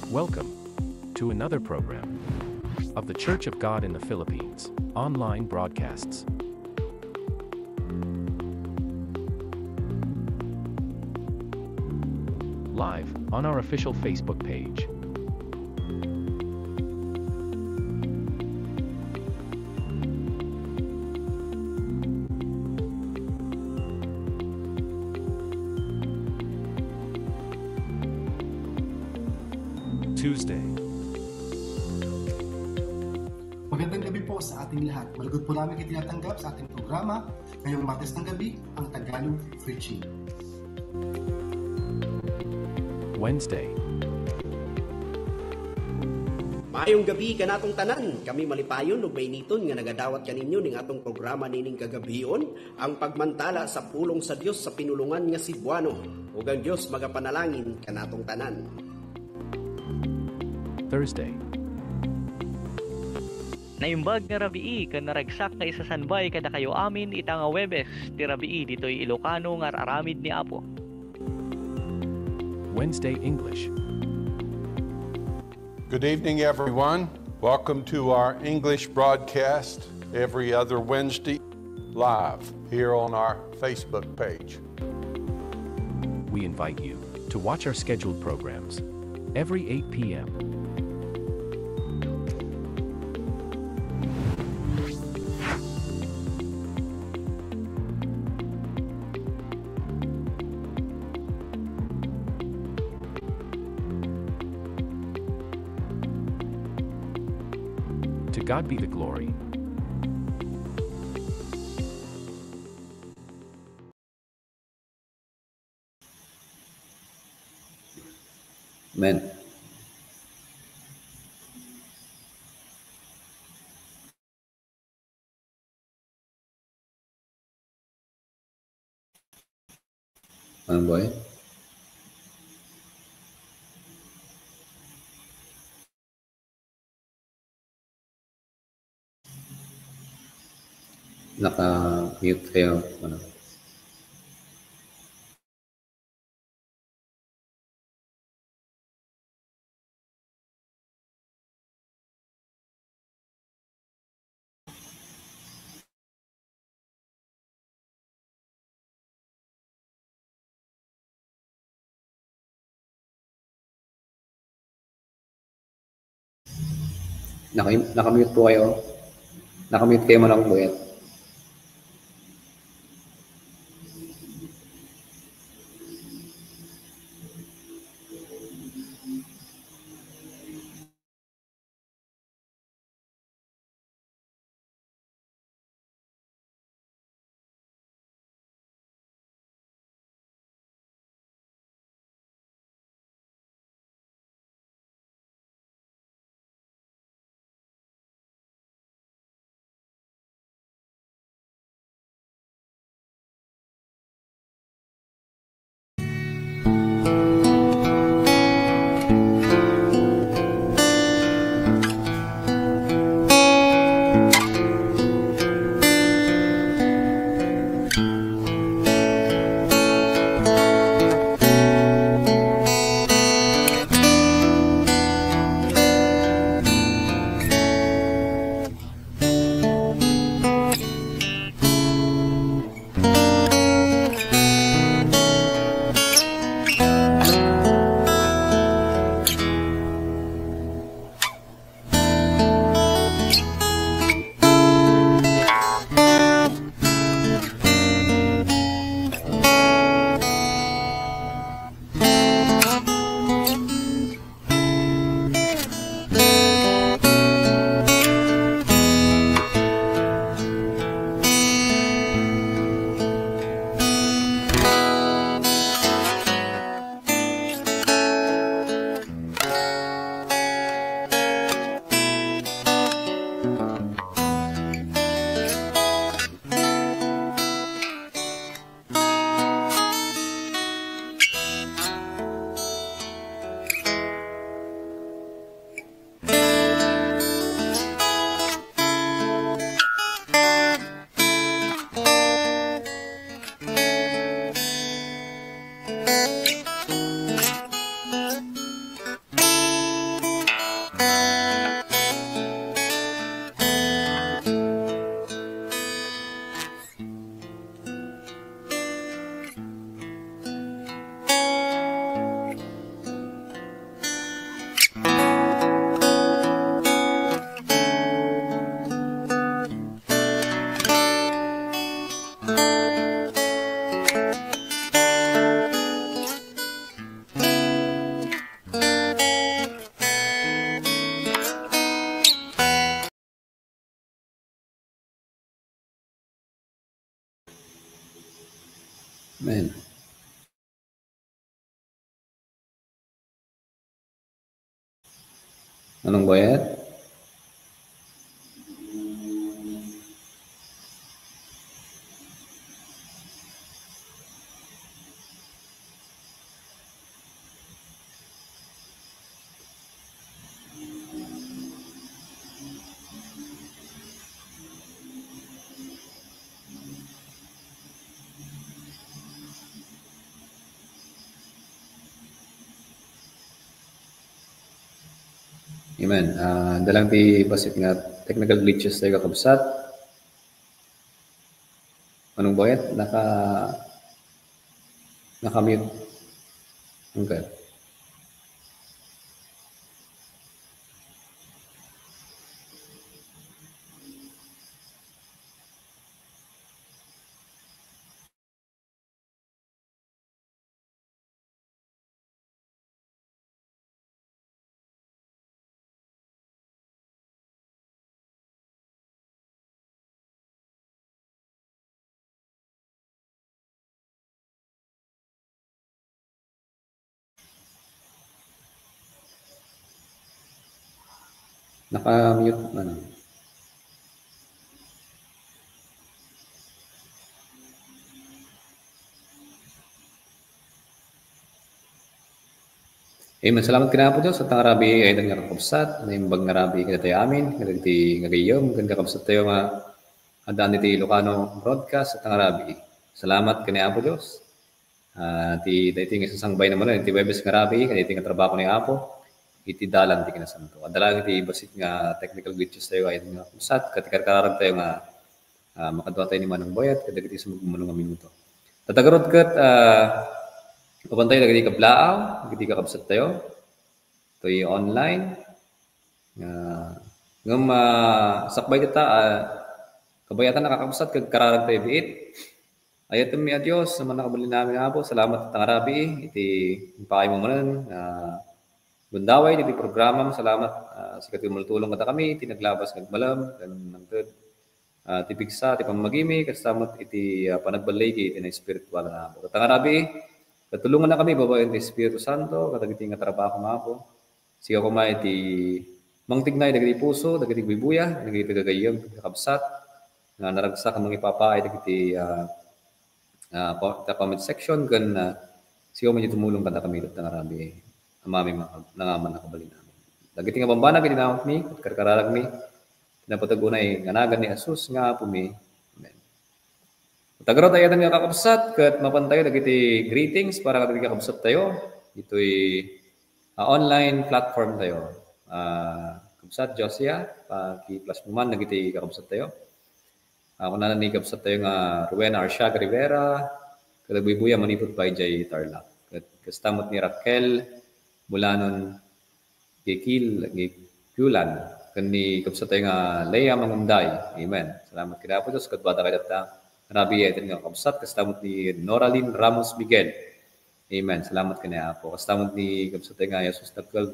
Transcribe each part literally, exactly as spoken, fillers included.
Welcome to another program of The Church of God in the Philippines online broadcasts. Live on our official Facebook page. Tuesday. Magandang gabi po sa ating lahat. Malugod po namin kayo tinatanggap sa ating programa ngayong Martes ng gabi, ang Tagalog Preaching. Wednesday. Maayong gabi kanatong tanan. Kami malipayon ug mainiton nga nagadawat kaninyo ning atong programa nining kagabion, ang pagmantala sa pulong sa Dios sa pinulongan nga Cebuano. Ug ang Dios magapanalangin kanatong tanan. Thursday. Naimbag nga rabii ken naragsak nga isasanbay kadakayo amin ita nga Huwebes ti rabii ditoy Ilocano nga ar-aramid ni Apo. Wednesday English. Good evening, everyone. Welcome to our English broadcast every other Wednesday, live here on our Facebook page. We invite you to watch our scheduled programs every eight p.m. To God be the glory. Amen. Ano ba eh? Naka-mute kayo. Ano? Naka-, naka-mute po kayo. Naka-mute kayo, Manong Boyet. Amen. Manong Boyet? Amen. Ah, adda lang ti bassit nga technical glitches tayo, kakabsat. Manong Boyet, naka, naka-mute. Okay. Naka-mute man. Amen. Salamat ken Apo Dios, ita nga rabii, ay nga kakabsat, naimbag nga rabii kadatayo amin, kadagiti nga gayyem, ken kakabsat tayo nga addaan iti Ilocano broadcast, ita nga rabii. Salamat ken Apo Dios. Ah, ti, daytoy nga isasangbayna manen iti Huwebes nga rabii, kadaytoy nga trabaho ni Apo, iti dalan ti kinasanto. Adda lang iti bassit nga technical glitches tayo, ay nga kakabsat, ket karkararag tayo nga, ah, makadua tayo ni Manong Boyet, kadagiti sumagmamano nga minuto. Tatta ngarud ket, ah, mapan tayo dagiti kablaaw, dagiti kakabsat tayo, toy online, nga Ngem, ah, sakbay dita, ah, kabayatan a kakabsat ket kararag tayo biit. Ayatenmi a Dios, Ama a mannakabalin amin, Apo, salamat ita nga rabii iti impaaymo manen nga gundaway iti programam. Salamat, ah, sika ti umultulong kadakami iti naglabas nga agmalem ken nangted, ah, ti pigsa ti pammagimi, kasta met iti, ah, panagballigi iti naespiritual nga Apo. Ita nga rabii, ket tulongannakami babaen ti Espiritu Santo kadagiti nga trabaho nga Apo. Sika koma iti mangtignay dagiti puso, dagiti buybuya, dagiti gagayyem, kakabsat, nga naragsak a mangipapaay dagiti, ah, ah, pa-, ta comment section, ken, ah, sika man iti tumulong kadakami ita nga rabii, Amami nga, nga mannakabalin amin. Dagiti nga bambanag iti nautmi, ket karkararagmi, napateg unay nga nagan ni Jesus nga Apomi. Amen. Tagarot, ayaten nga kakabsat, ket mapan tayo dagiti greetings para kadagiti kakabsat tayo. Itoy, ah, online platform tayo. Ah, Kabsat Josia, paki-flash mo man dagiti kakabsat tayo. Ah, kunana ni kabsat tayo nga Rowena Arsiaga Rivera, ket agbuybuya manipud pay idiay Tarlac. Ket kasta met ni Raquel Bulanon Gikil, Gikiulan, ken ni kabsat tayo nga Lea Mangunday. Amen. Salamat ken Apo Dios, ket adda kay datta. Rabii, ayaten nga kakabsat, kasta met ni Noralyn Ramos Miguel. Amen. Salamat ken Apo. Kasta met ni kabsat tayo nga Jesus Dakkel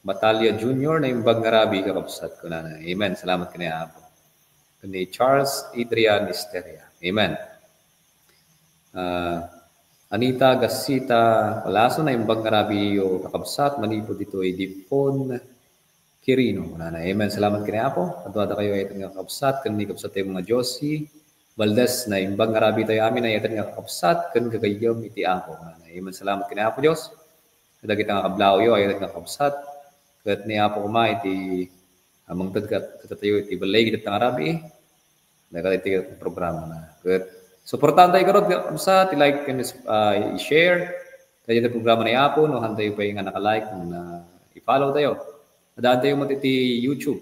Batalya Junior, naimbag nga rabii, kakabsat, kunana. Amen. Salamat ken Apo. Ken ni Charles Adrian Esteria. Amen. Ah, Anita Gasita Palaso, naimbag nga rabiiyo, kakabsat, manipud ditoy Dipon Quirino. Kunana, amen. Salamat ken Apo. Adda kayo, ayaten nga kakabsat, ken ni kabsat tayo nga Josie Valdez, naimbag nga rabii tayo amin, ayaten nga kakabsat, ken gagayyem iti Apo. Kunana, amen. Salamat ken Apo Dios. Kadagita nga kablaayo, ayaten nga kakabsat, ket ni Apo koma iti, ah, mangted ket, kadatayo iti balay, iti nga rabii. Dagiti programa na. Ket suportahan tayo garud, kabsat, i-like ken, ah, i-share. Kaya iti programa ni Apo, no, han tayo pay nga naka-like, nga i-follow tayo. Adaan tayo met iti YouTube,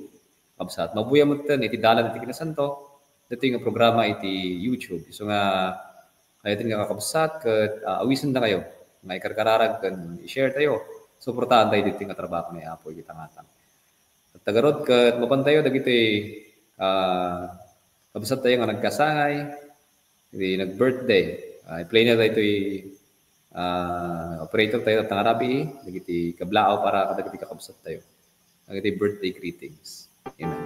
kabsat. Mabuya met ten iti dalan iti kinasanto, dati nga programa iti YouTube. Isu nga, kaya nga kakabsat, ket, ah, awisenda kayo nga ikarkararag ken i-share tayo. Suportahan tayo diti nga trabaho ni Apo iti tangatang. Ket tagarud ket mapan tayo dagiti, ah, kabsat tayo nga nagkasangay, iti nag-birthday. Ah, i-play na tayo itoy, ah, operator tayo, ita nga rabii, dagiti kablaaw para kadagiti kakabsat tayo. Dagiti birthday greetings. Amen.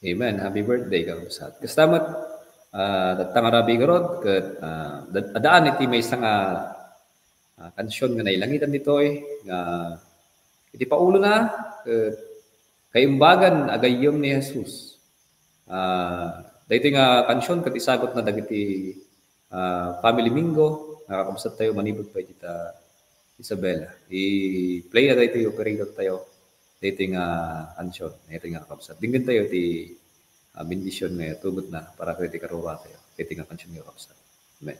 Amen. Happy birthday, kakabsat. Kasta met, ah, ita nga rabii garud, ket, ah, da-, adaan iti maysa nga, ah, kansion nga nailangitan ditoy, nga iti paulona, ket kaimbagan a gayyem ni Jesus. Ah, daytoy nga kansion ket isagut na dagiti, ah, Family Mingo, nga kakabsat tayo manipud pay dita Isabela. I-play na daytoy, operator tayo. Daytoy nga kansion, daytoy nga kakabsat. Denggen tayo ti, ah, bendision nga tugot na para iti karura tayo. Daytoy nga kansion nga kakabsat. Amen.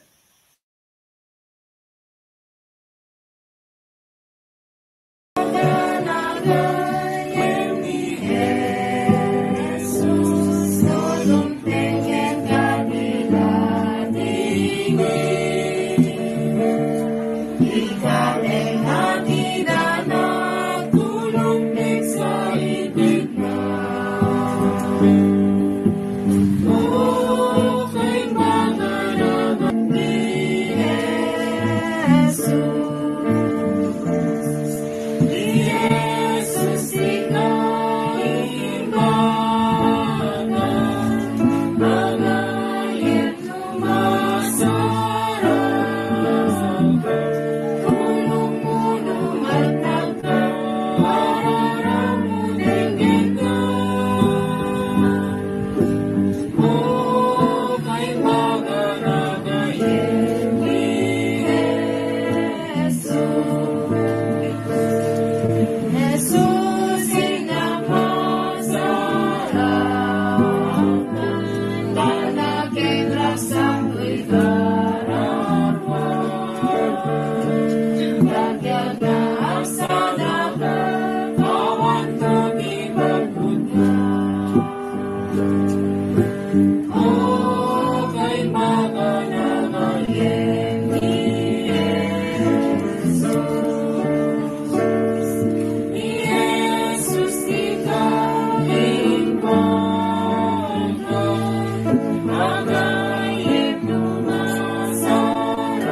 Lagyan na agsadakan, awan to ti pagpudna. O, kay magana nga yen ni Jesus. Ni Jesus ti kaimbagan, agayem no masarakan.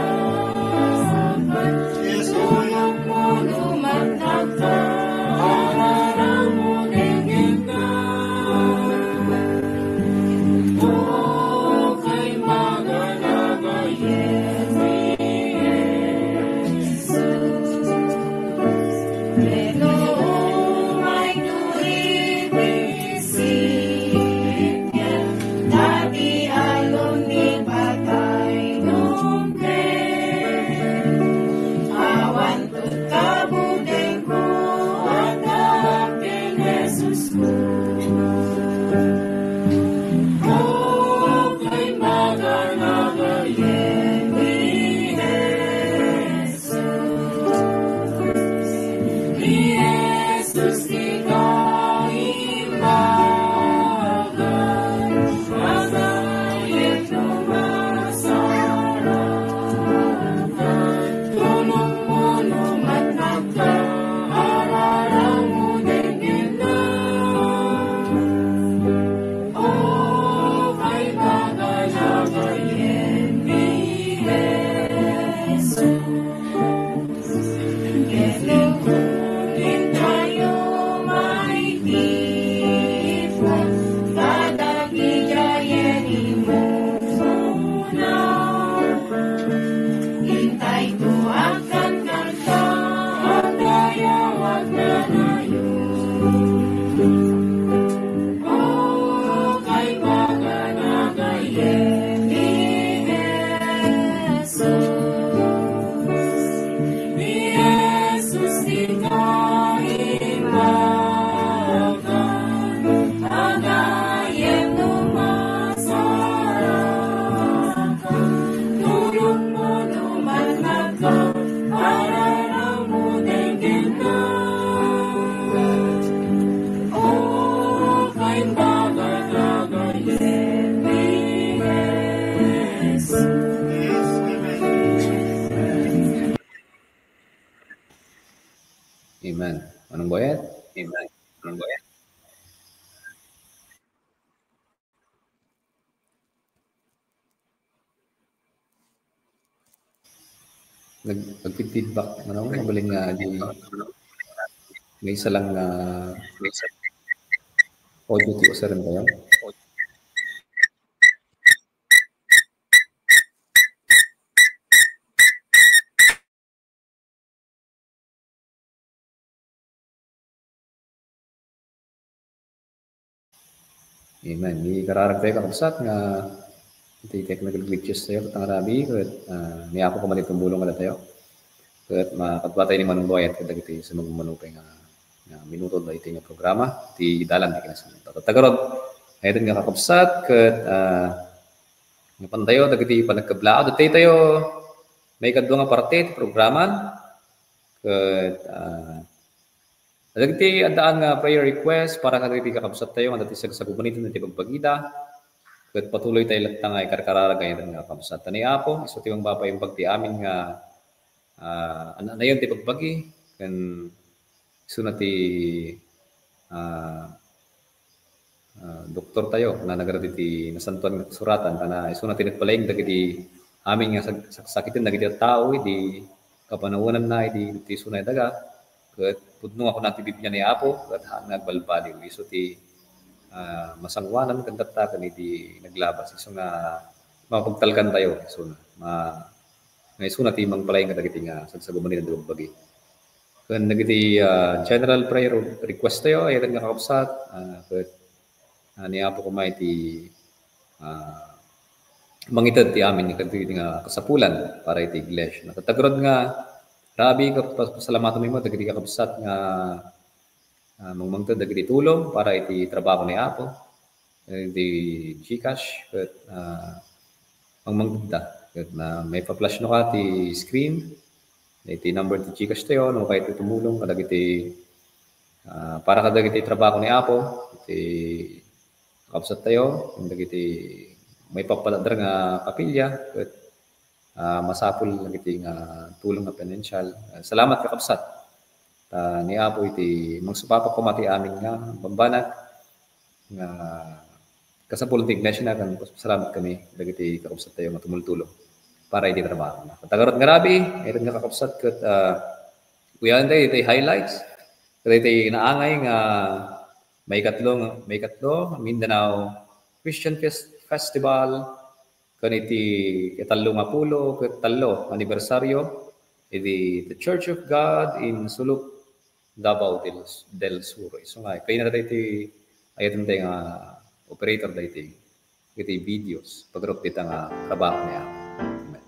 Tulongmo no matnagka, araramuden kenka. O, kay magana nga yen ni Jesus. Pero umay duri ti isip, dati alon ni patay dumpe. Awan Kabuden ko, adda ken Jesus ko. O, kay magana nga yen ni Jesus. Ni Jesus ti kaimbagan. Agayem no masarakan, tulongmo no matnagka, araramuden kenka. O, kay magana nga yen ni Jesus. Ket lingkod tayo maitipon, kadagiti ayan imuna. Intay to agkankanka, agdayawag na nayo. O, kay magana nga yen ni Jesus. Ni Jesus ti kaimbagan, agayem no masarakan, tulongmo no matnagka, araramuden kenka. O, kay magana nga yen ni Jesus. Amen. Manong Boyet? Amen. Manong Boyet? Nag-, nagpi-feedback. Ano, mabalin nga, di, may isa lang nga audio ti usaran kayo. Amen. Ikararag tayo, kakabsat, nga iti technical glitches tayo, ket nangarabi, ket, ah, ni Apo koma ti tumulong kadatayo. Ket makadua tayo ni Manong Boyet, ket dagiti sumagmamano pay nga, nga minuto da iti nga programa, ti dalan ti kinasal. Tatta garud, ayden nga kakabsat, ket, ah, nga pantayo, dagiti panagkablaaw, datayo, may kadua nga parte ti programa, ket, ah, Dagiti addaan nga prayer request para kadagiti kakabsattayo nga dati sagsagubaniten iti bagbagida. Ket patuloy tayo latta nga ikarkararag nga kakabsat. Ta ni Apo, isu ti mangpapaimbag ti amin nga, ah, an-anayon ti bagbagi, ken isuna ti, ah, ah, doktor tayo, na nagarad iti Nasantoan nga Kasuratan, kana isuna ti nagpalaing dagiti amin nga sag-, saksakiten dagiti tao idi kapanawenanna idi, iti isuna daga, ket pudno nga kuna ti Biblia ni Apo, ket haan nga agbalbaliw. Isu ti, ah, masangoanan ken tatta ken idi naglabas. Isu nga mapagtalkan tayo, isuna. Ma-, nga isuna ti mangpalaing kadagiti nga sagsagubaniten ti bagbagi. Ken dagiti, ah, general prayer request tayo, ayaten nga kakabsat, ah, ket, ah, ni Apo koma iti, ah, mangited ti amin kadagiti nga kasapulan para iti iglesia. Natatagrod nga rabi, kas-, pasalamatan mi met dagiti kakabsat nga, ah, mangmangted dagiti tulong para iti trabaho ni Apo. Iti GCash, ket, ah, mangmangtedda. Ket na, maipa-flash no ka ti screen. iti number ti GCash tayo, no, kayat tumulong kadagiti, ah, para kadagiti trabaho ni Apo, iti kakabsat tayo, dagiti maipapaladar nga kapilya, ket, ah, masapul dagiti nga tulong nga pinansyal. Ah, salamat, kakabsat. Ta ni Apo iti mangsupapa koma ti amin nga bambanag nga kasapulan ti iglesia na, ken salamat kami dagiti kakabsat tayo nga tumultulong para iti trabaho na. Tagarot nga rabi, iti nga kakabsat ket, ah, uyalan tayo iti highlights. Iti naangay nga maikatlo, maikatlo, Mindanao Christian Fest-, Festival, ken iti itallo nga pulo ket tallo anibersaryo iti The Church of God in Sulup, Davao del, del Sur. Isu nga, kayna dayta iti, ayaten tayo nga operator dayta iti videos. Pagrup dita nga trabaho niya. Amen.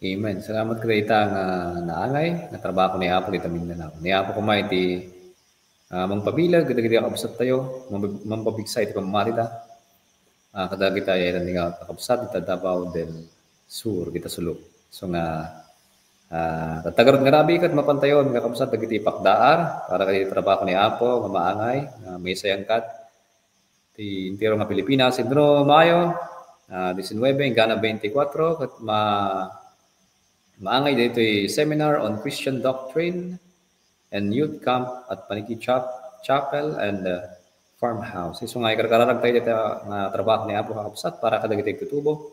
Amen. Salamat kadayta nga naangay nga trabaho ni Apo dita Mindanao. Ni Apo koma iti, ah, mangpabileg kadagiti kakabsattayo, mangpab-, mangpabigsa iti pammatida. Ah, kadagita ay nga kakabsat ita Davao del Sur, kita Sulu. So nga, ah, tatta garud nga rabii ket mapantayo nga kakabsat dagiti pakdaar para kadagiti trabaho ni Apo nga maangay, nga maisayangkat ti entero nga Pilipinas. Intono Mayo, ah, disinnuebe, inggana beintikwatro, ket ma-, maangay daytoy seminar on Christian doctrine and youth camp at Paniki Chap-, Chapel and, uh, Farmhouse. Isu nga ikarkararag tayo dita nga trabaho ni Apo kakabsat para kadagiti agtutubo.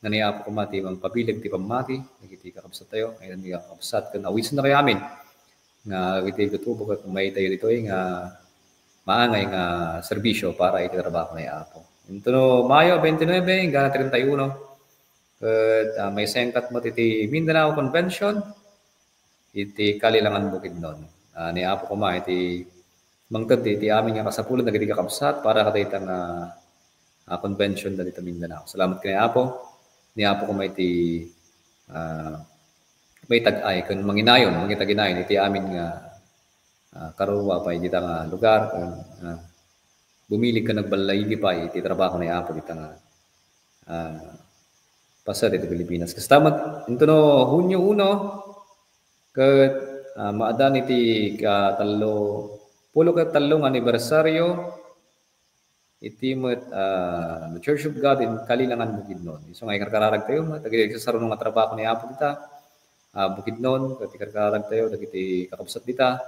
Nga ni Apo koma ti mangpabileg ti pammati dagiti kakabsat tayo. Ngayon, ti kakabsat, ken awisenna kayo amin nga iti tubo ket may tayo ditoy nga maangay nga serbisyo para iti trabaho ni Apo. Intono Mayo twenty-nine, inggana thirty-one, ket, ah, maisayangkat met iti Mindanao Convention iti Kalilangan, Bukidnon. Ah, ni Apo koma iti mangted iti amin nga kasapulan dagiti kakabsat para kadayta nga, ah, convention dagiti Mindanao. Salamat ken ni Apo. Ni Apo koma iti, ah, maitag-ay ken manginayon, mangitaginayon iti amin nga, ah, karua pay dita nga lugar, ken, ah, bumileg ken nagballaigi pay iti trabaho ni Apo dita nga, ah, paset iti Pilipinas. Kasta met, intono Hunyo uno, ket, ah, maadan iti katallo pulo ket tallo nga anibersario iti met, ah, The Church of God in Kalilangan, Bukidnon. Isu nga ikarkararag tayo met dagiti agsasaruno nga trabaho ni Apo dita, ah, Bukidnon, ket ikarkararag tayo dagiti kakabsat dita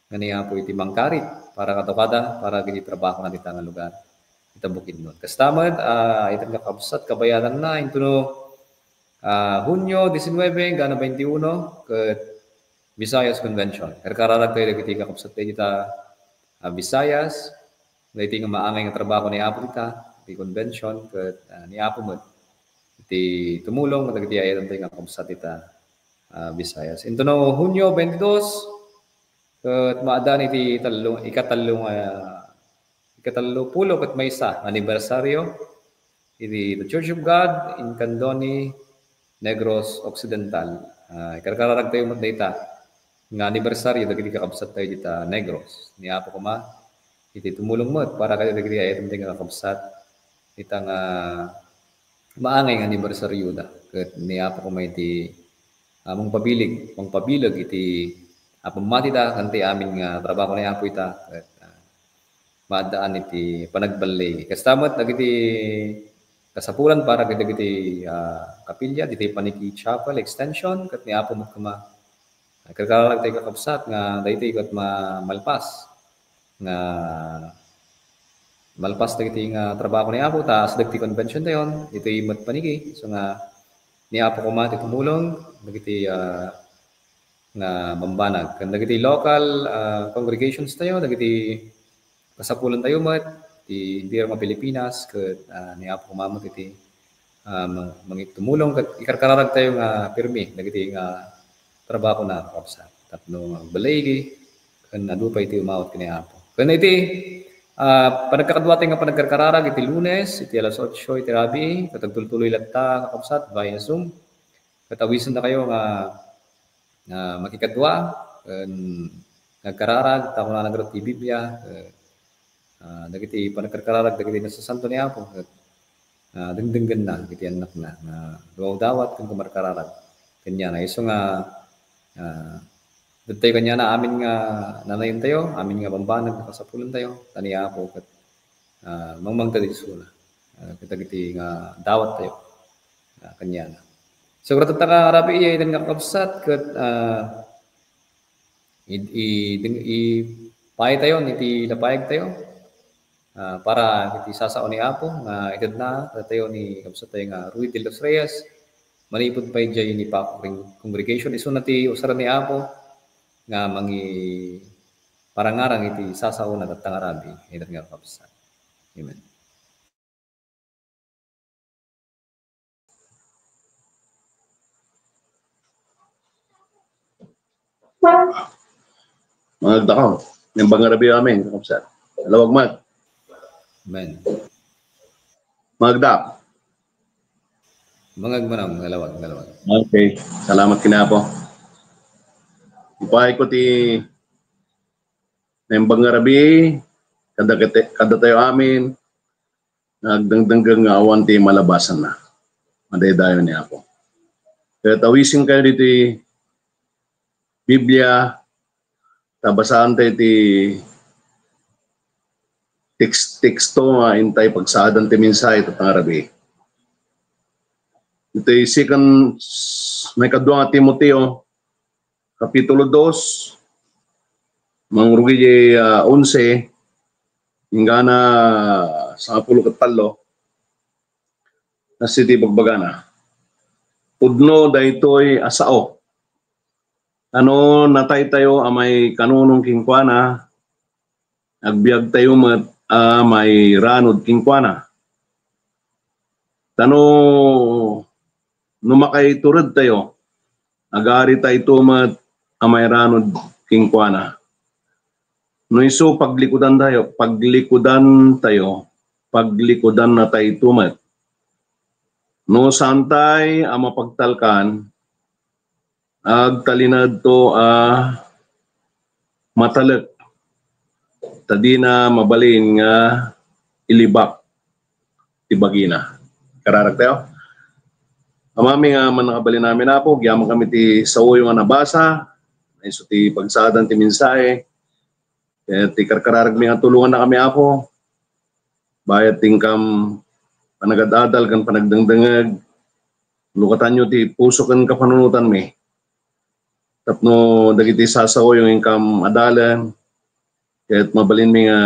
nga ni Apo iti mangkarit para kadakada, para iti trabaho na dita nga lugar, ita Bukidnon. Kasta met, ah, ita nga kakabsat, kabayatanna, intono, ah, Hunyo disinnuebe, inggana beintiuno, ket Visayas Convention. Karkararag tayo dagiti kakabsat tayo dita, ah, Visayas, dagiti nga maangay nga trabaho ni Apo dita, iti convention, ket, ah, ni Apo met iti tumulong dagiti ay-ayaten tayo nga kakabsat dita, ah, Visayas. Intono Hunyo twenty-two, ket maadan iti tallo, ikatallo nga, ikatallo pulo ket maysa nga anibersario iti The Church of God in Candoni, Negros Occidental. Ah, ikarkararag tayo met dayta nga anibersario dagiti kakabsat tayo dita Negros. Ni Apo koma iti tumulong met para kadagiti ay-ayaten tayo nga kakabsat ita nga maangay nga anibersarioda. Ket ni Apo koma iti, ah, mangpabileg, mangpabileg iti, ah, pammatida ken ti amin nga trabaho ni Apo ita. Ket, ah, maaddaan iti panagballi. Kasta met dagiti kasapulan para kadagiti, ah, kapilya, diti Paniki Chapel Extension, ket ni Apo met koma. Karkararag tayo kakabsat nga daytoy ket ma-, malpas nga malpas dagiti nga trabaho ni Apo, ta asideg ti convention tayon, ditoy met paniki. So nga, ni Apo koma ti tumulong dagiti, ah, nga bambanag. Ken dagiti local, ah, congregations tayo, dagiti kasapulan tayo met, ti entero nga Pilipinas, ket, ah, ni Apo koma met iti, ah, mang-, mangit-, tumulong ket ikarkararag tayo nga pirmi dagiti nga trabaho na, kakabsat. Tapno agbaligi, ken adu pay ti umawat ken ni Apo. Ken iti, ah, panagkakadua tayo nga panagkarkararag iti Lunes, iti alas otso iti rabii, ket agtultuloy latta, kakabsat, via Zoom. Ket awisenna kayo nga, nga makikadua, ken nagkararag, ta kunana ngarud ti Biblia, ket, ah, dagiti panagkarkararag dagiti nasasanto ni Apo, ket, ah, dengdenggenna iti annakna nga dumawdawat ken kumarkararag kenkuana. Isu nga, ah, dagitayo kenkuana amin nga nanayontayo, amin nga bambanag nga kasapulantayo, ta ni Apo ket, ah, mangmangted isuna, ah, ket dagiti nga dawattayo, ah, kenkuana. So, ket tatta nga rabii, iti nga kakabsat, ket, ah, i-, i-, deng-, ipaytayon iti napayagtayo, ah, para iti sasao ni Apo nga itedna kadatayo ni kabsattayo nga Ruy de los Reyes, manipud pay diay ni Paco Congregation, isuna ti usaren ni Apo nga mangiparangarang iti sasaona tatta nga rabii, iti nga kabsat. Amen. Mangagdakaw. Naimbag nga rabii amin, kakabsat. Alawag man. Amen. Mangagda. Mangag manam, ngalawag, ngalawag. Okay. Salamat kinapo. Ipay ko ti naimbag nga rabii, kada, kada tayo amin, nagdengdenggen nga awan ti malabasanna. Madaydayo ni Apo. Kaya tawisin kayo dito Biblia, tabasaan tayo ti text, teksto nga intay pagsaadan ti mensahe ita nga rabii. Iti second, maikadua nga Timoteo, Kapitulo dos, mangrugi di, ah, onse, inggana sangapulo ket tallo, kasi ti bagbagana. Pudno daytoy a sao. Ano, natay tayo a maikanunong kenkuana, agbiag tayo met a mairanud kenkuana. Ta no, no makaitured tayo, agari tayo met a mairanud kenkuana. No isu, paglikudan tayo, paglikudan tayo, paglikudan na tayo met. No saan tayo a mapagtalkan, agtalinaedto a matalek, ta dina mabalin nga ilibak ti bagina. Kararag tayo. Amami nga mannakabalin amin, Apo, agyaman kami ti saoyo nga nabasa, isu ti pagsaadan ti mensahe, ket ti karkararagmi nga tulongannakami, Apo, bayat ti inkam panagad-adal ken panagdengdengeg, lukatanyo ti puso ken kapanunotanmi. Tapno dagiti sasaoyo nga inkam adalen, ket mabalinmi nga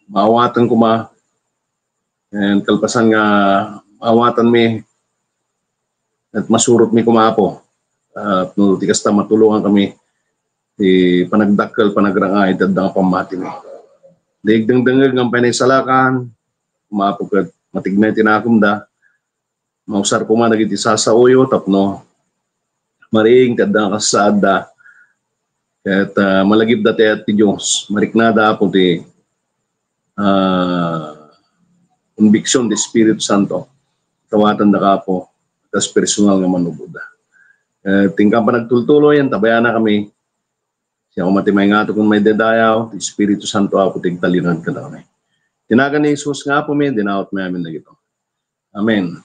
maawatan koma, ken kalpasan nga maawatanmi, ket masurotmi koma, Apo. Tapno ti kasta, matulongan kami ti panagdakkel, panagrang-ay ti adda nga pammatimi. Di agdengdengeg nga pay naisalakan, Apo, ket matignay ti nakumda. Mausar koma dagiti sasaoyo tapno mariing ti adda nga kasasaadda. Ket, ah, malagipda ti ayat ti Dios. Mariknada, Apo, ti, ah, konbiksion ti Espiritu Santo. Tawatanda ka, Apo, kas personal nga manubodda. Ket inkam panagtultuloy, antabayana kami. Siak koma ti maingato ken maidaydayaw, ti Espiritu Santo, Apo, ti agtalinaed kadakami. Ti nagan ni Jesus nga Apomi, dinawatmi amin dagito. Amen.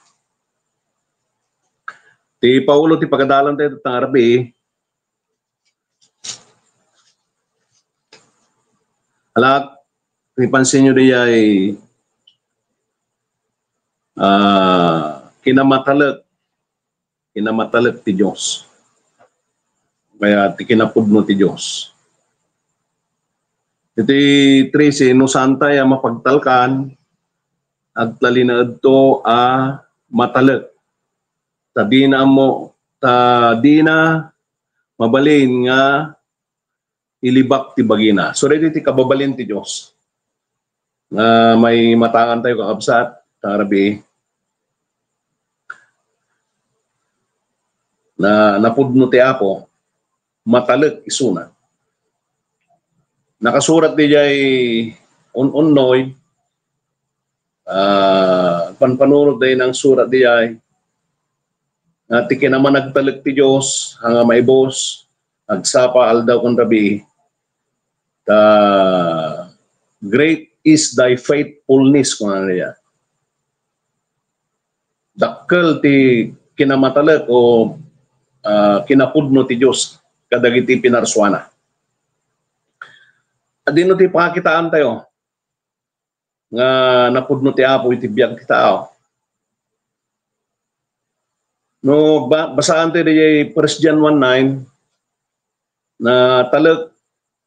Ti Paolo ti pagadalan tayo ita nga rabii. Alak, ipansin nyo diay, ah, kinamatalek, kinamatalek ti Dios. Kaya ti kinapudno ti Dios. Iti trese, no saan tayo a mapagtalkan, agtalinaedto a matalek. Ta dina ammo, ta dina mabalin nga ilibak ti bagina. So, daytoy ti kababalin ti Dios. Nga maimatangan tayo, kakabsat, ta rabii. Na, napudno ti Apo, matalek isuna. Nakasurat diay un-unnoy, ah, panpanunot diay nangsurat diay, nga ti kinamanagtalek ti Dios, nga maibus, agsapa aldaw ken rabii, ta, "Great is thy faithfulness," kunana diay. Dakkel ti kinamatalek o, ah, kinapudno ti Dios kadagiti pinarsuana. Adino ti pakitaan tayo nga napudno ti Apo iti biag ti tao? No ba-, basaan tayo diay First John one nine, natalek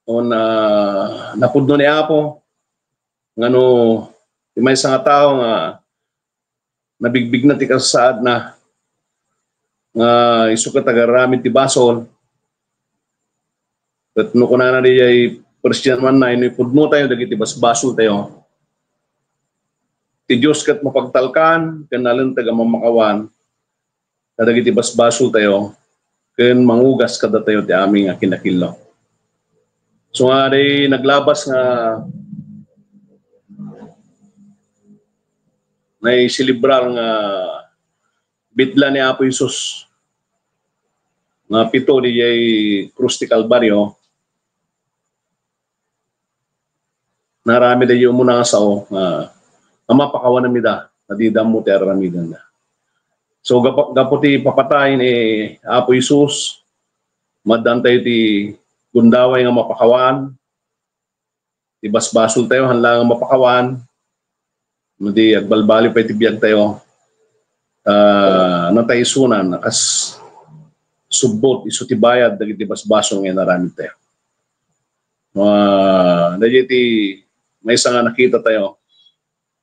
o na, napudno ni Apo, nga no ti maysa nga tao nga nabigbigna ti kasasaadna, nga isu ket agaramid ti basol. Ket no kunana diay First John one nine, no ipudno tayo dagiti basbasol tayo, ti Dios ket mapagtalkan ken nalinteg a mamakawan kadagiti basbasol tayo ken mangugas kadatayo ti amin nga kinakillo. So nga, di naglabas nga naiselebrar nga bitla ni Apo Jesus nga pito diay krus ti Kalbario, naaramid daydi umuna nga sao nga, nga mapakawanenmi da, nga dida ammo ti ar-aramidenda. So, gapu, gapu ti papatay ni Apo Jesus, maaddaantayo ti gundaway nga mapakawan, ti basbasoltayo, haan laeng a mapakawan, no di agbalbaliw pay ti biagtayo, ah, natay isuna, nakas subbot, isu ti bayad dagiti basbasol nga inaramidtayo. Ah, daydiay ti maysa nga nakitatayo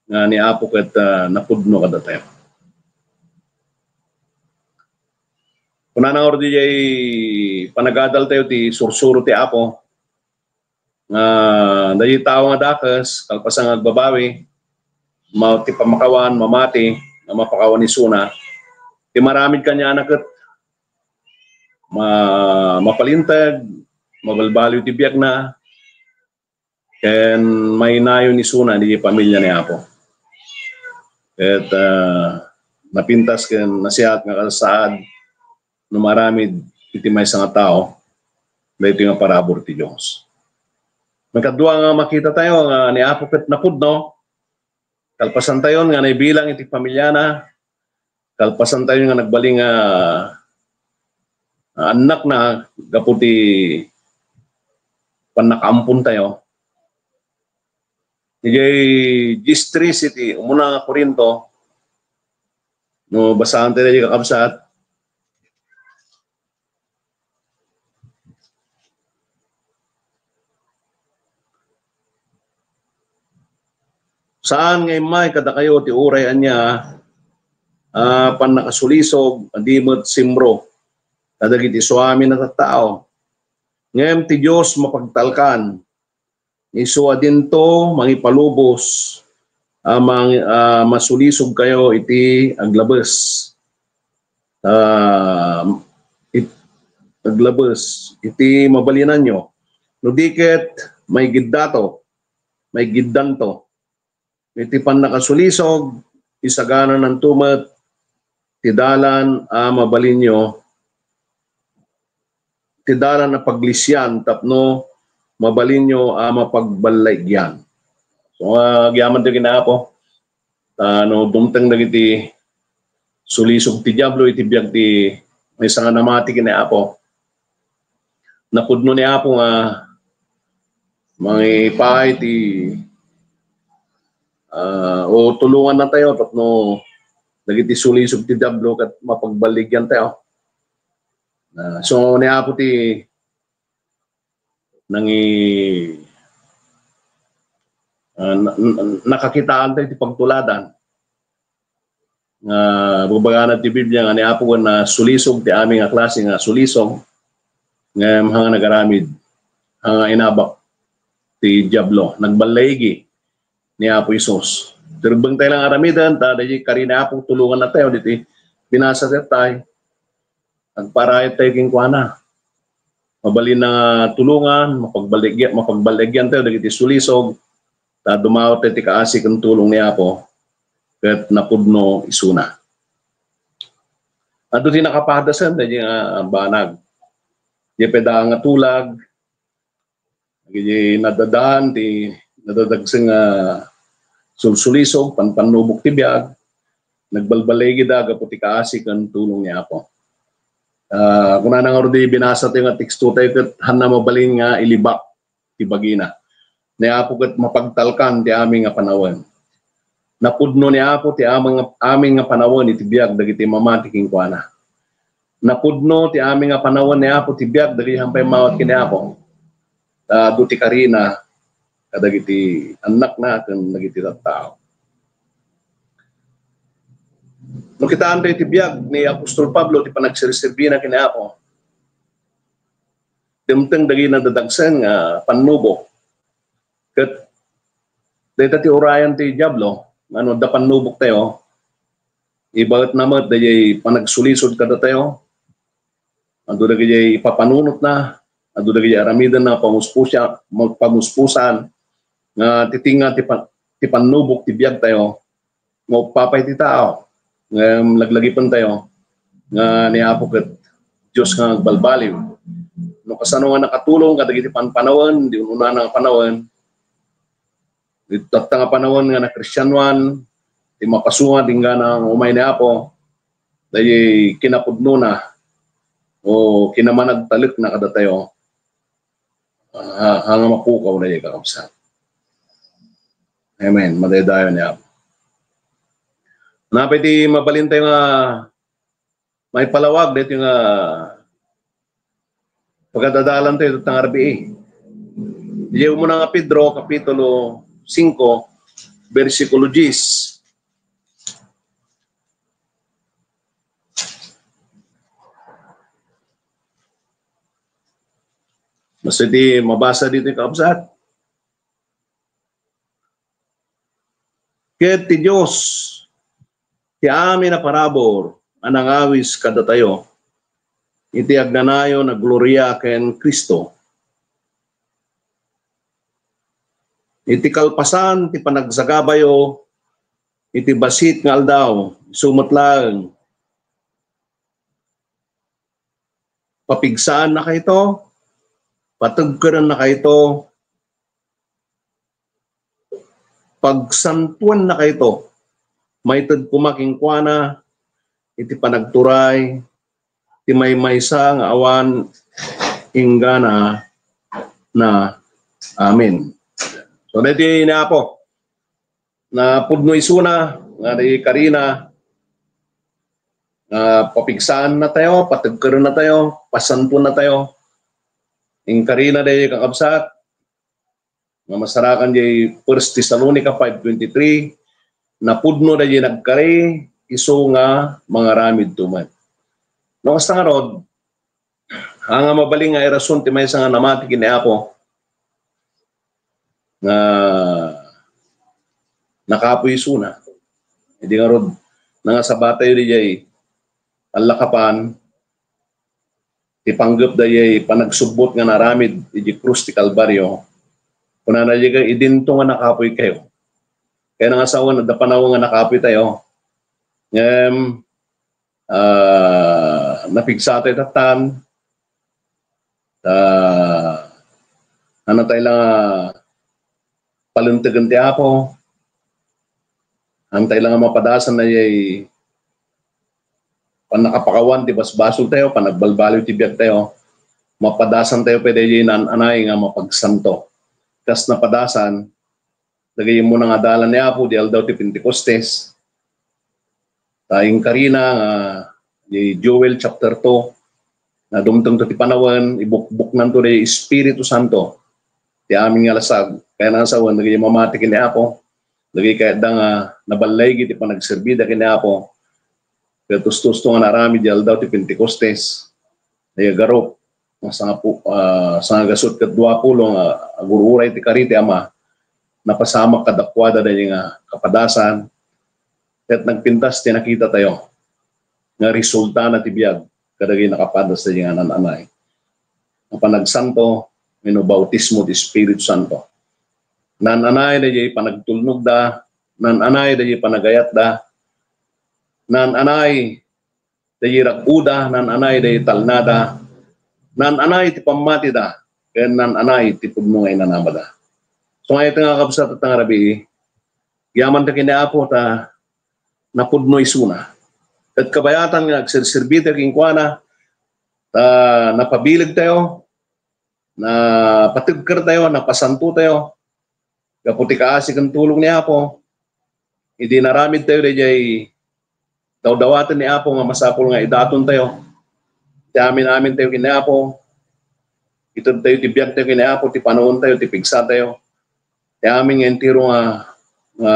nga ni Apo ket, ah, napudno kadatayo. Kunana ngarud diay panagadaltayo ti sursuro ti Apo, nga daydiay tao nga dakes, kalpasan nga agbabawi, ma-, ti pammakawan, mamati, nga mapakawan isuna, ti maaramid kaniana ket ma-, mapalinteg, mabalbaliw ti biagna, ken mainayon isuna diay pamilia ni Apo. Ket, ah, napintas ken nasiak nga kasasaad no maaramid iti maysa nga tao daytoy nga parabur ti Dios. Maikadua nga makitatayo nga ni Apo ket napudno, kalpasantayon nga naibilang iti pamiliana, kalpasantayon nga nagbalin nga, ah, annakna gapu ti pannakaampontayo. Idiay dies trese ti umuna nga Corinto, no, basaantayo daydi, kakabsat. Saan nga immay kadakayo ti uray ania a pannakasulisog a di met simro kadagiti suamin a tattao. Ngem ti Dios mapagtalkan, isu a dinto mangipalubos a mang-, a masulisogkayo iti aglabes. Ah, it-, aglabes iti mabalinanyo. No di ket, maigiddato, maigiddanto. Iti pannakasulisog, isaganananto met ti dalan a mabalinyo, ti dalan a paglisian tapno mabalinyo a mapagballaigyan. So, ah, agyaman ti kinapo. Ah, no, dumteng dagiti sulisog ti Diablo iti biag ti maysa nga namati ken ni Apo. Napudno ni Apo nga mangipaay ti, ah, o tulongannatayo tapno dagiti sulisog ti Diablo ket mapagbaligyan tayo. Ah, so, ni Apo ti nangi-, ah, na-, na-, nakakitaan tayo ti pagtuladan. Nga babagana ti Biblia nga ni Apo nga sulisog ti amin nga klase nga sulisog, ngem haan nga nagaramid, haan nga inabak ti Diablo, nagballaigi ni Apo Jesus. Tirebbeng tayo lang aramiden, ta daydi kari ni Apo, tulongannatayo diti binasa tayo. Agparayat tayo kenkuana. Mabalin nga tulongan, mapagbaligya-, mapagbaligyan tayo dagiti sulisog, ta dumawat tayo ti kaasi ken tulong ni Apo, ket napudno isuna. Adu ti nakapadasen, daydi nga banag. Di pay daan nga tulag, dagiti nadadaan ti nadadagsen nga sulsulisog, panpannubok ti biag, nagbalbaligida gapu ti kaasi ken tulong ni Apo. Ah, kunana ngarud ti binasa tayo nga teksto tayo ket haan na mabalin nga ilibak ti bagina. Ni Apo ket mapagtalkan ti amin nga panawen. Napudno ni Apo ti amin nga, amin nga panawen iti biag dagiti mamati kenkuana. Napudno ti amin nga panawen ni Apo ti biag dagiti haan pay mawat ken ni Apo. Ta adu ti karina kadagiti annakna ken dagiti tattao. No kitaen tayo ti biag ni Apostol Pablo ti panagserserbina ken ni Apo, dimteng dagiti nadadagsen nga pannubok. Ket dayta ti urayan ti Diablo, nga no adda pannubok tayo, ibaetna met daydiay panagsulisod kadatayo, adu dagiti ipapanunotna, adu dagiti aramidenna pamuspusia-, pamuspusan, nga titinga ti pan-, ti pannubok ti biag tayo, mauppa pay ti tao. Ngem laglagipentayo nga ni Apo ket Dios nga agbalbaliw. No kasano nga nakatulong kadagiti panpanawen, di un-unana nga panawen, di tatta nga panawen nga nakristianoan, ti mapasunga inggana nga umay ni Apo, daydi kinapudnona o kinamanagtalekna kadatayo, ah, nga mapukaw daydi kakabsat. Amen. Madaydayaw ni Apo. Napay ti mabalintayo nga maipalawag daytoy nga pagad-adalantayo ita nga rabii. Idiay umuna nga Pedro, Kapitulo singko, bersikulo diyes. Basta ti mabasa ditoy, kakabsat. Ket ti Dios, ti amin a parabur a nangawis kadatayo iti agnanayon a gloria ken Cristo, iti kalpasan ti panagsagabayo iti bassit nga aldaw, isu met laeng, papigsaannakayto, pategkerennakayto, pagsantuannakayto, maited koma kenkuana iti panagturay ti maymaysa nga awan inggana na. Amen. So, daydi ni Apo, napudno isuna nga di karina, nga papigsaannatayo, pategkerennatayo, pasantuannatayo. Inkarina daydi, kakabsat, nga masarakan diay First Thessalonica five twenty-three, napudno daydi nagkari isu nga mangaramidto met. No, kasta ngarud, haan nga mabalin nga irason ti maysa nga namati ken ni Apo nga nakapuy isuna. Idi ngarud, nangasabatayo diay allakapan ti panggep daydi panagsubbot nga naaramid iti krus ti Kalbario. Kunana diay, idinto nga nakapuykayo. Kayat nga sawen, adda panawen nga nakapuytayo. Ngem, ah, napigsatayo tattan. Ah, haan tayo la nga palintegen ti Apo. Haan tayo la nga mapadasan daydi pannakapakawan ti basbasoltayo, panagbalbaliw ti biagtayo. Mapadasantayo pay daydi naan-anay nga mapagsanto. Kas napadasan dagiti umuna nga adalan ni Apo di aldaw ti Pentecostes. Ta inkarina nga di Joel chapter two, nga dumtengto ti panawen, ibukbuknanto daydi Espiritu Santo ti amin nga lasag. Kayat nga sawen, dagiti mamati ken ni Apo, dagiti kayatda nga naballaygi ti panagserbida ken ni Apo, ket usto-usto nga naaramid di aldaw ti Pentecostes, daydi garup, nga sangapu-, ah, sangagasut ket duapulo nga agur-uray ti kari ti Ama, napasamak kadakuada daydi nga kapadasan, ket nagpintas ti nakitatayo nga resultana ti biag kadagiti nakapadas daydi nga naan-anay nga panagsanto wenno bautismo ti Espiritu Santo. Naan-anay daydi panagtulnogda, naan-anay daydi panagayatda, naan-anay daydi rag-oda, naan-anay daydi talnada, naan-anay ti pammatida, ken naan-anay ti pudno nga inanamada. So, nga iti nga kabsat, ita nga rabii, yaman ta ken ni Apo ta napudno isuna. Ket kabayatan nga agserserbi tayo kenkuana, ta napabileg tayo, napategker tayo, napasanto tayo, gapu ti kaasi ken tulong ni Apo. Idi naramid tayo daydiay dawdawaten ni Apo nga masapul nga idaton tayo, ti amin-amin tayo ken ni Apo, ited tayo ti biag tayo ken ni Apo, ti panawen tayo, ti pigsa tayo, ti amin nga entero nga, nga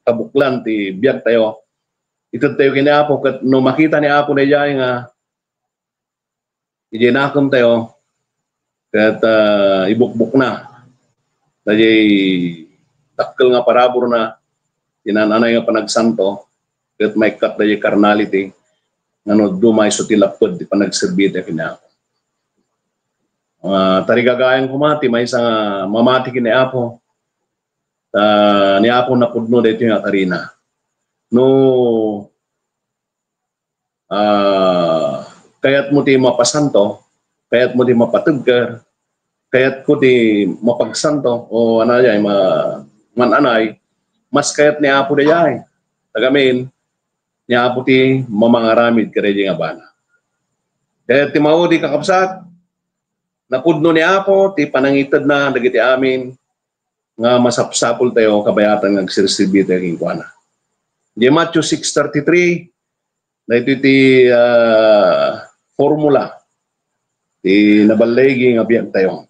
kabuklan ti biag tayo, ited tayo ken ni Apo, ket no makita ni Apo daydiay nga idiay nakem tayo, ket, ah, ibukbokna daydiay dakkel nga paraburna, ti naan-anay nga panagsanto, ket maikkat daydiay carnality, nga no, dumay isu ti lapped ti panagserbi tayo ken ni Apo. Ah, tarigagayan koma ti maysa nga mamati ken ni Apo, ta ni Apo napudno daytoy nga karina. No Ah, kayatmo ti mapasanto, kayatmo ti mapategker, kayatko ti mapagsanto, o anay, ma-, man-anay, mas kayat ni Apo dayay. Tagamin, ni Apo ti mamangaramid kadaydi nga bana. Kayat ti maudi, kakabsat, napudno ni Apo ti panangitedna dagiti amin nga masapsapultayo kabayatan nga agserserbi tayo kenkuana. Di Matthew six thirty-three, daytoy ti, ah, formula ti naballigi nga biag tayo.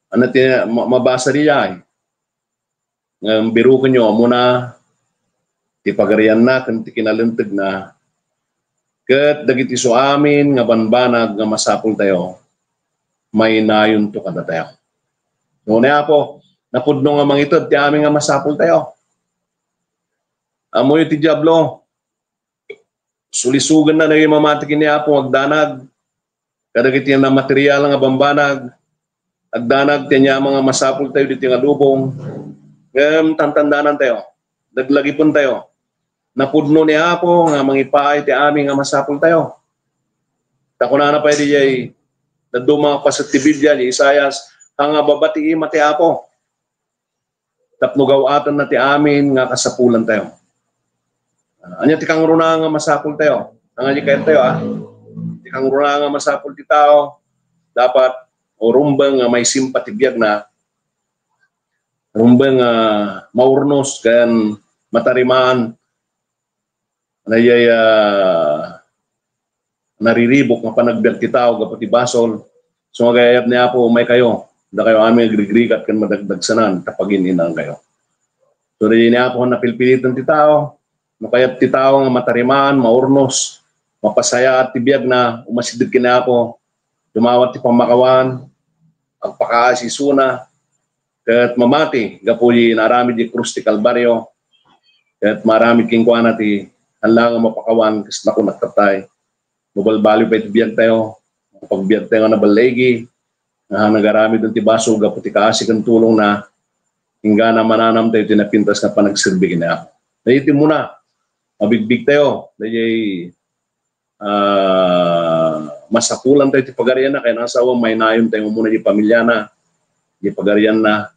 Ano ti ma-, mabasa diay? Ngem birukenyo, ammona ti pagarianna ken ti kinalentegna, ket dagiti isu amin nga banbanag nga masapul tayo, mainayonto kadatayo. No, ni Apo, napudno nga mangited ti amin nga masapul tayo. Ammoyo ti Diablo, sulisogenna dagiti mamati ken ni Apo nga agdanag kadagiti namaterial nga bambanag, agdanag ti aniaman nga masapul tayo ditoy nga lubong. Ngem tantandanan tayo, laglagipen tayo. Napudno ni Apo nga mangipaay ti amin nga masapul tayo. Ta kunana pay diay dadduma nga paset ti Biblia, di Isaias, "Haan nga babatii met ti Apo tapno gaw-atenna ti amin nga kasapulan tayo." Ah, ania ti kangruna nga masapul tayo? Ania ti kayat tayo, ah? Ti kangruna nga masapul ti tao, dapat o rumbeng nga maisimpa ti biagna, rumbeng nga maurnos ken matarimaan. Anayay, ah, nariribuk nga panagbiag ti tao gapu ti basol. So, agayayat ni Apo, umay kayo, dakayo amin agrigrigat ken madagdagsanan, ta pagin-inankayo. So, di ni Apo napilpiliten ti tao, no kayat ti tao nga matarimaan, maurnos, mapasayaat ti biagna, umasideg ken ni Apo, dumawat ti pammakawan, agpakaasi isuna, ket mamati gapu iti naaramid iti krus ti Kalbario, ket maaramid kenkuana ti haan la nga mapakawan, kasla ko nagtatay. Mabalbaliw pay ti biag tayo, pagbiag tayo nga naballigi, nga nagaramid ti basol gapu ti kaasi ken tulongna, inggana mananam tayo ti napintas nga panagserbi ken ni Apo. Daytoy ti muna, mabigbig tayo, daytoy, ah, masapulan tayo ti pagarianna, kayat nga asawa, mainayon tayo muna di pamiliana, di pagarianna,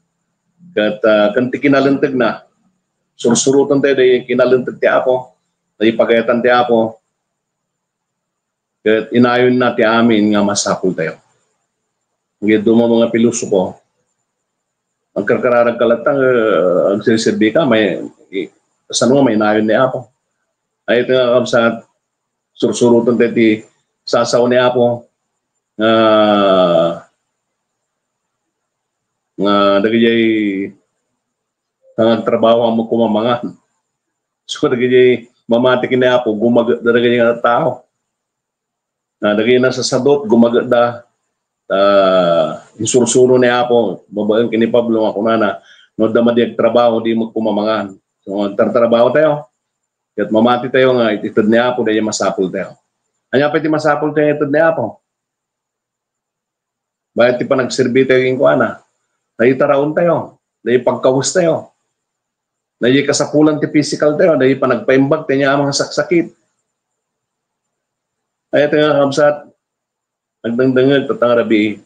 ket, ah, ken ti kinalentegna, sursuroten tayo daytoy kinalenteg ti Apo, daytoy pagayatan ti Apo, ket inayonna ti amin nga masapul tayo. Daytoy nga mga pilosopo, agkarkararag ka latta, eh, agserserbi ka, may, i-, saan nga mainayon ni Apo? Ay, ito nga, kabsat, sursuroten tayo ti sasao ni Apo, nga, nga dagijay nga agtrabaho a magkumamangan. So, dagijay mamati ken ni Apo, gumaget da dagijay nga tao. Na dagiti nasasadot, gumagetda, ah, insursuro ni Apo, babaen ken ni Pablo nga kunana, no adda madi agtrabaho, di magkumamangan. So, agtartrabaho tayo, ket mamati tayo nga it-, ited ni Apo, daytoy masapul tayo. Ania pay ti masapul tayo nga ited ni Apo? Bayat ti panagserbi tayo kenkuana, daytoy taraon tayo, daytoy pagkawes tayo, daytoy kasapulan ti pisikal tayo, daytoy panagpaimbag ti aniaman nga saksakit. Ay, ito nga, kabsat, nagdengdengngeg tatta nga rabii.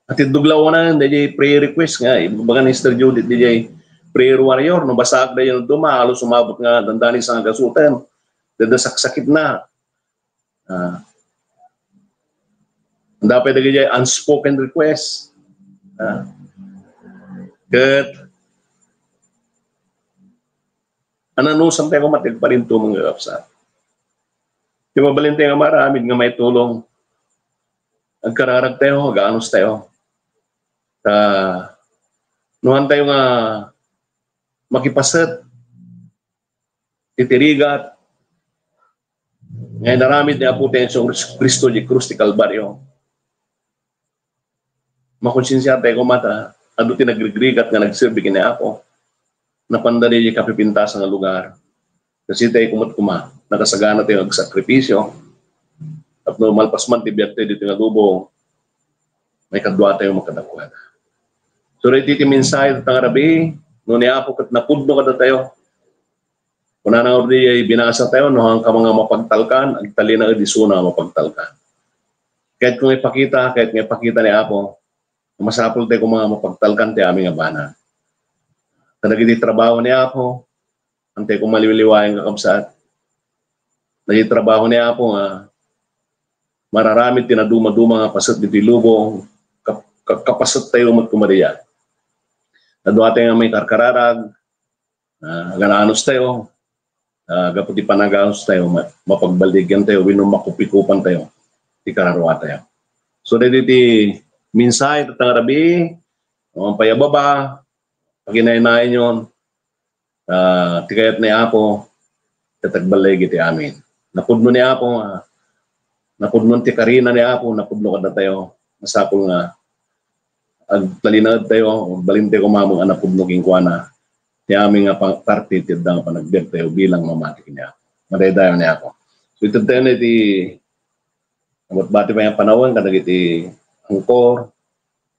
At iduglawanan, daytoy prayer request nga, ibagbaga ni Sister Judith, daytoy prayer warrior, no, basaak daytoy duma, halos umabot nga dandani sa nga gasuten, daytoy saksakit na. Ah. Anda pay dagiti unspoken request. Ah. Ket, ananusam tayo nga mati agparintumeng nga kapsa. Ti mabalin tayo nga maaramid nga maitulong, agkararag tayo, aganos tayo. Ta, nuan tayo nga makipaset, titirigat, nga inaramid ni Apo tayo Jesu Cristo di krus ti Kalbario. Makonsensia tayo koma ta, adu ti nagrigrigat nga nagserbi ken ni Apo. Napanda di kapipintasan nga lugar. Kasi tayo kumat kuma, nakasagana tayo agsakripisyo. Tapno malpas man ti biag tayo dito nga lubong, may kadua tayo makadakuan. So, iti ti mensahe ta nga rabii, no ni Apo ket napudno kada tayo, Kunana nga di binasa tayo, no, ang kamanga mapagtalkan, agtalinaed isuna mapagtalkan. Kahit kung ipakita, kahit nga ipakita ni Apo, masapul tayo kung mga mapagtalkan ti amin nga bana. Kadagiti trabaho ni Apo, antay kung maliwliwayan kakabsat. Dagiti trabaho ni Apo nga mararamid ti naduma-duma nga paset ditoy lubong, kap-, kap-, kapaset tayo met kumadiya. Nadua tayo nga may karkararag, ah, agananos tayo, ah, gapu ti panaganos tayo, ma-, mapagbaldigan tayo, wenno makupikupan tayo, ti kararua tayo. So, dagiti mensahe tatta nga rabii, no, pay a baba, paginainayon, ah, ti kayat ni Apo, ket agballig iti amin. Napudno ni Apo, ah, napudno ti karina ni Apo, napudno kadatayo. Masapul nga agtalinaed tayo, balin tayo kumameng a napudno kenkuana. Ti amin nga pang-, parte ti adda nga panagbiag tayo bilang mamati ken ni Apo. Madaydayaw ni Apo. So, ited tayo na iti nabatbati pay nga panawen kadagiti angkor.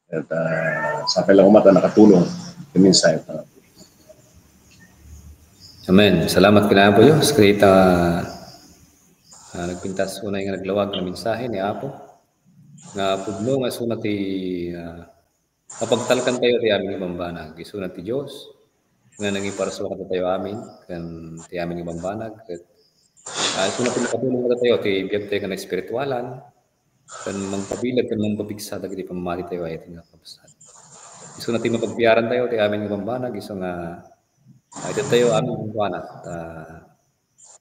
Ket, ah, sapay la koma ta nakatulong ti mensahe ta. Amen. Salamat ken Apo Dios. Ket, ah, ah, nagpintas unay nga naglawag nga mensahe ni Apo. Nga pudno nga isuna ti, ah, mapagtalkan tayo ti amin nga bambanag. Isuna ti Dios nga nangiparsua kadatayo amin, ken ti amin nga bambanag, ket, ah, isuna ti makatulong kadatayo ti biag tayo nga espiritualan, ken mangpabileg, ken mangpapigsa dagiti pammati tayo, ay, nga kabsat. Isuna ti mapagpiaran tayo ti amin nga bambanag, isu nga, ah, ited tayo amin nga bambanag, ta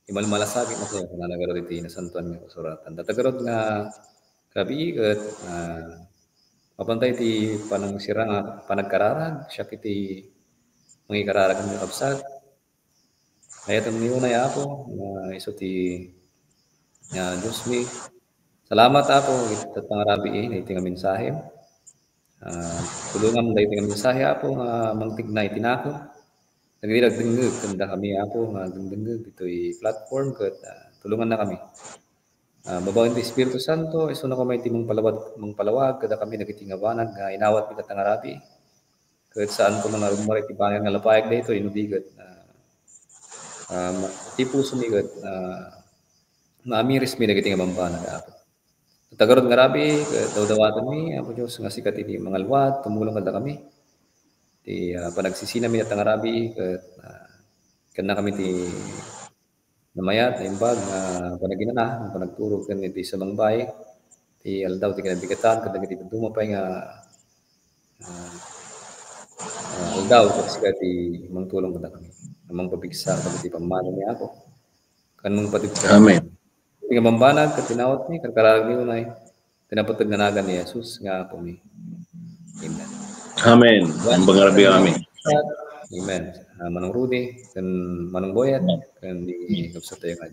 imalmalasakit na tayo, kunana garud iti Nasantoan nga Kasuratan. Data garud nga rabii ket, ah, mapan tayo ti panangsira-, panagkararag, siak iti mangikararag nga kabsat. Ayaten mi unay, Apo, nga isu ti, ah, Dios mi. Salamat, Apo, iti pangarabii, iti nga mensahe. Ah, tulongam daytoy nga mensahe, Apo, nga mangtigna iti nakon. Dagiti nagdengngeg, ken dakami, Apo, nga agdengdengngeg ditoy platform, ket, ah, tulongannakami. Ah, babaen ti Espiritu Santo, isuna koma iti mangpalawag, mangpalawag kadakami dagiti nga banag nga inawatmi tatta nga rabii. Ket saan koma nga rummuar iti banag nga lapayag daytoy, no di ket, ah, ah, ma-, ti pusomi ket, ah, maamirismi dagiti nga bambanag, Apo. Tatta garud nga rabii, ket dawdawatenmi, Apo Dios, nga sika ti mangalwat, tumulong kadakami. Ti, ah, panagsisinami tatta nga rabii, ket, ah, kennakami ti namayat, naimbag nga panaginana, nga panagturo ken iti sumangbaay ti aldaw ti kinabigatan, ken dagiti dadduma pay nga, ah, ah, aldaw, ket sika ti mangtulong kadakami, nga mangpapigsa kadagiti pammati ni Apo. Ken mangpatibsa. Amen. Iti nga bambanag, ket inawatmi, karkararagmi unay. Ti napateg nga nagan ni Jesus nga Apomi. Amen. Amen. Ang pangarabi amin. Amen. Ah, Manong Rudy, ken Manong Boyet, ken ni kabsat tayo nga.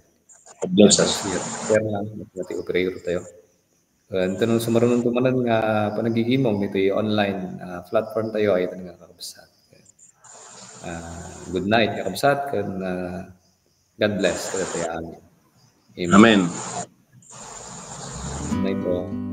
God bless us. Fernand, ti operator tayo. Ken no sumarunon to manen nga panagigimong iti online, ah, platform tayo, ay ito nga kakabsat. Ah, good night, kakabsat, ken, ah, God bless kadatayo amin. Amen. Amen. Good night po.